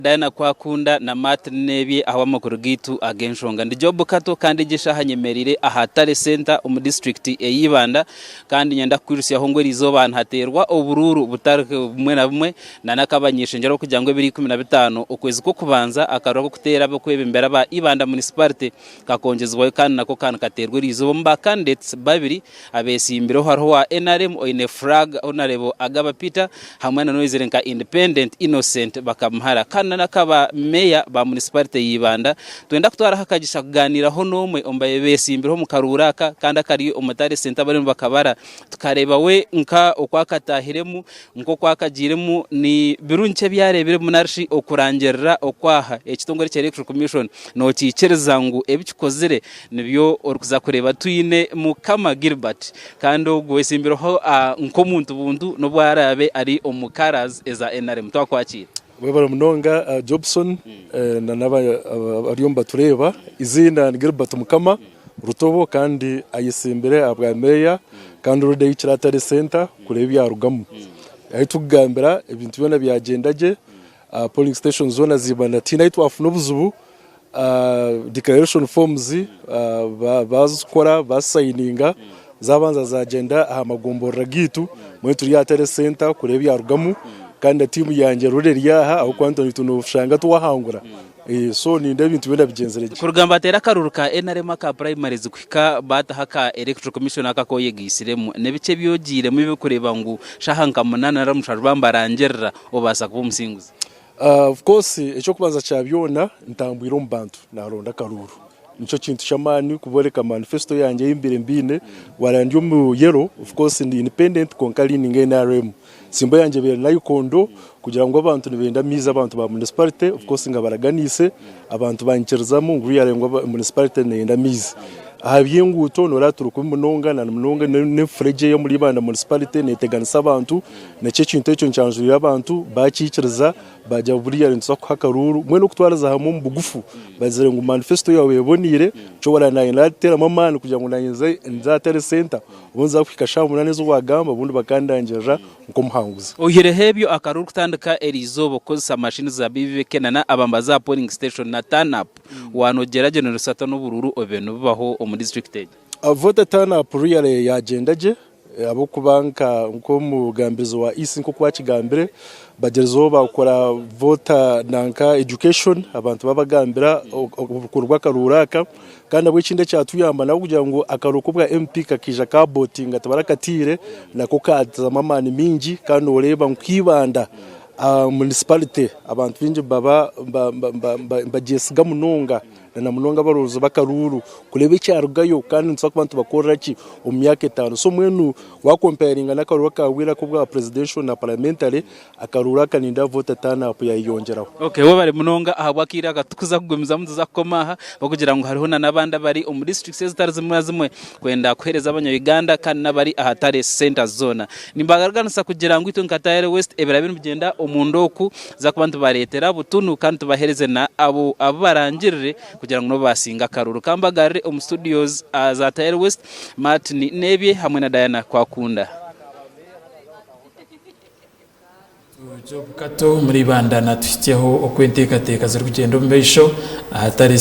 Diana Kwakunda na Martin Nebye ahabw'amakuru gaitu ag'enshonga. Ndi Job Kato kandi egi eshaaha nyemereire aha Tare Centre omu disiturikiti eya Ibanda kandi niinyenda kukwirusyaho ngu eriizooba nihateerwa oburuuru butari bumwe na bumwe na n'akabanyeshengyero kugira ngu ebiro 15 okwezi kw'okubanza akaruru ak'okuteera ab'okwebembera aba Ibanda Municipality kakongyezibwayo kandi nako ka nikateerwa eriizooba omu ba candidates babiri Abeetsimbireho hariho owa nrm oine flag Honarebo Agaba Peter hamwe na n'oizire nka Independent Innocent Bakamuhara kandi na n'akaba Meeya ba Munisiparite ya Ibanda. Nitwenda kutwaraho akagisha kugaaniiraho n'omwe omu beetsimbireho omu karuuru aka kandi akari omu Tare Centre abarimu nibakabara tukareeba we nka oku akataahiremu, nk'oku akagiiremu, ni birungi ki ebi areebiremu nari shi okurangirira okwaha ekitongore kya Electoral Commission nokiikiriza ngu ebi kikozire Nibyo orikuza kureeba twine Mukama Gilbert kandi ogwo oyetsimbireho nk'omuntu buntu n'obu araabe ari omu colours eza nrm. Twakwakiira. Webare munonga Jobson na n'abariyo nibatureeba. Eiziina ni Gilbert Mukama Rutobo kandi ayetsimbire ahabwa meeya kandi already ahikire Atare Centre kureeba ebyarugamu. Ahu turikugambira ebintu byona byagyenda gye, polling stations zoona ziibana tihaine ahu twafuna obuzibu. Declaration forms bazikora bazisayininga zabanza zagyenda aha magomborora gaitu mbwenu turi aha Tare Center kureeba ebyarugamu kandi na tiimu yangye rero eri aha ahabw'okuba naitwe noshanga twahangura so nindeeba ebintu byona bigyenzire gye. Kuruga nibateera akaruru ka nrm aka primaries kuhika baataho aka Electoral Commission aka aku oyegaitsiremu, nibiki ebi ogiiremu ebirikureeba ngu shaaha nka munaana nari mushanju baaba nibarangirira obaasa kuba omusinguzi? Of course eky'okubanza kya byona ntambwire omu bantu naronda akaruuru nikyo kintu ky'amaani kuboreka manifesto yangye ei mbaire mbiine wareeba ndi omu yellow of course ndi independent kwonka leaning nrm simbo yangye ebaire nayikondo kugira ngu abantu nibenda amaizi abantu ba municipality of course ngabaraganiise abantu banyikirizamu ngu really ngu municipality neyenda amaizi. Aha by'enguuto noreeba turi kubi munonga na munonga n'efuregye ey'omuri Ibanda municipality neteganisa abantu. Nikyo ekintu ekyo nkyanjurire abantu bakiikiriza baagira ngu buriya nituza kukuha akaruuru. Mbwenu okutwariza hamwe omu bugufu bagizire ngu manifesito yaawe eboneire, nikyo oraaba naanye naateeramu amaani kugira ngu naanye nze nze aha Tare Centre obu nza kuhika shaaha munaana ezi waagamba obundi bakandangirira nk'omuhanguzi. Oihireho ebyo, akaruuru kutandika eriizooba okukozesa mashini za BVK na abambaza aha polling station na turn up waanogyeragyeranisa ota n'oburuuru obubaire nibubaho omu disiturikiti egi? Voter turn up really yaagyenda gye. Ahabw'okuba nk'omugambirizi wa EAC nk'oku akigambire, bagyerizeho bakora voter nanka education abantu babagambira obukuru bw'akaruuru aka kandi nabwo ekindi ekyatuyamba n'ahabw'okugira ngu akaruuru k'obwa MP kakaija kabotinga tibarakatiire nako kazamu amaani maingi kandi noreeba nk'Ibanda municipality abantu baingi nibaba nibagyesiga munonga. Na munonga abarozi b'akaruuru kureeba ekyarugayo kandi nitubaasa kuba nitubakorera ki omu myaka etaano. So mbwenu wakompayaringa n'akaruuru akahweire ak'obwa presidential na parliamentary, akaruuru aka nindeeba voter turn up yayeyongyeraho. Okay webare munonga ahabw'akaire aka tukuza kugumizamu tuza kukoma aha ahabw'okugira ngu hariho na n'abandi abari omu districts ezitari zimwe na zimwe kwenda kuheereza abanya Uganda kandi n'abari aha tare centers zoona. Nimbagaraganisa kugira ngu itwe nka Tayare West ebiraabe nibigyenda omunda oku Tuza kuba nitubareetera butunu kandi tubaheereze na abo abu barangirire kugira ngu nabo baasinga akaruuru. Ka mbagarure omu studios za Tayari West, Martin Nebye hamwe na Diana Kwakunda. Job Kato omuri Ibanda natuhitsyaho oku enteekateeka zirikugyenda omu maisho ahatari.